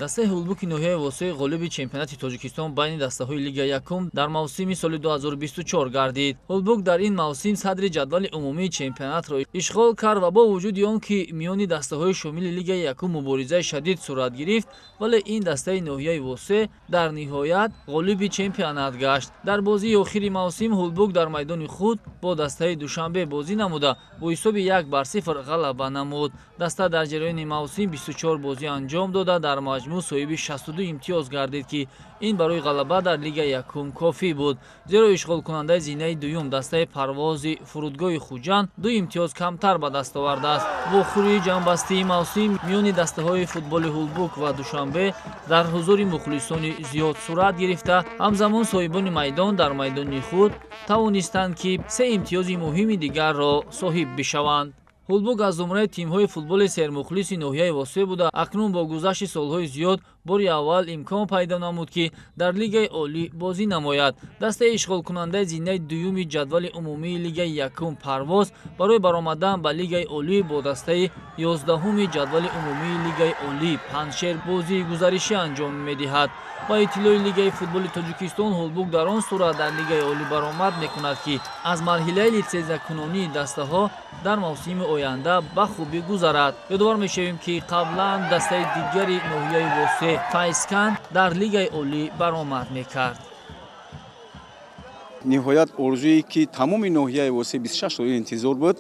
Дастаи Ҳулбуки ноҳияи Восеъ ғолиби чемпионати Тоҷикистон байни дастаҳои Лигаи якум дар мавсими соли 2024 гардид. Ҳулбук дар ин мавсим садри ҷадвали умумии чемпионатро ишғол кард ва бо вуҷуди он ки миёни дастаҳои шомили Лигаи якум муборизаи шадид сурат гирифт, вале ин дастаи ноҳияи Восеъ дар ниҳоят ғолиби чемпионат гашт. Дар бозии охири мавсим Ҳулбук дар майдони худ бо дастаи Душанбе бозӣ намуда, бо ҳисоби 1-0 ғалаба намуд. Даста дар ҷараёни мавсим 24 бозӣ анҷом дода, дар маҷмӯъ соҳиби 62 имтиёз гардид, ки ин барои ғалаба дар Лигаи якум кофӣ буд, зеро ишғолкунандаи зинаи дуюм, дастаи Парвози фурудгоҳи Хуҷанд, 2 имтиёз камтар ба даст овардааст. Вохӯрии ҷамъбастии мавсим миёни дастаҳои футболи Ҳулбук ва Душанбе дар ҳузури мухлисони зиёд сурат гирифта, ҳамзамон соҳибони майдон дар майдони худ тавонистанд, ки 3 имтиёзи муҳими дигарро соҳиб бишаванд. Ҳулбук аз зумраи тимҳои футболи сермухлиси ноҳияи Восеъ буда, акнун бо гузашти солҳои зиёд бори аввал имкон пайдо намуд, ки дар Лигаи олӣ бозӣ намояд. Дастаи ишғолкунандаи зинаи дуюми ҷадвали умумии Лигаи якум, Парвоз, барои баромадан ба Лигаи олӣ бо дастаи 11-уми ҷадвали умумии Лигаи олӣ, Панҷшер, бозии гузаришӣ анҷом медиҳад. Ба иттилои Лигаи футболи Тоҷикистон, Ҳулбук дар он сурат дар Лигаи олӣ баромад мекунад, ки аз марҳилаи литсензиякунонии дастаҳо дар мавсими оянда ба хубӣ гузарад. Ёдовар мешавем, ки қаблан дастаи дигари ноҳияи Восеъ, Файзканд, дар Лигаи олӣ баромад мекард. Ниҳоят орзуе ки тамоми ноҳияи Восеъ 26 соли интизор буд,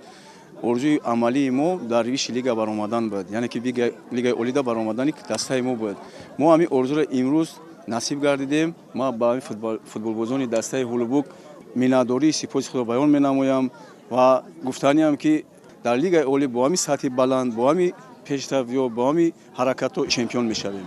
орзуи амалии мо дар высший лига баромадан буд, яъне ки Лигаи олида баромадани дастаи мо буд. Мо ҳамин орзуро имрӯз насиб гардидем. Ма ба футболбозони дастаи Ҳулбук миннатдории сипоси худро баён менамоям ва гуфтаниам, ки дар Лигаи олӣ бо ҳамин сатҳи баланд, бо ҳамин пешрафт ё бо ҳамин ҳаракатҳо чемпион мешавем.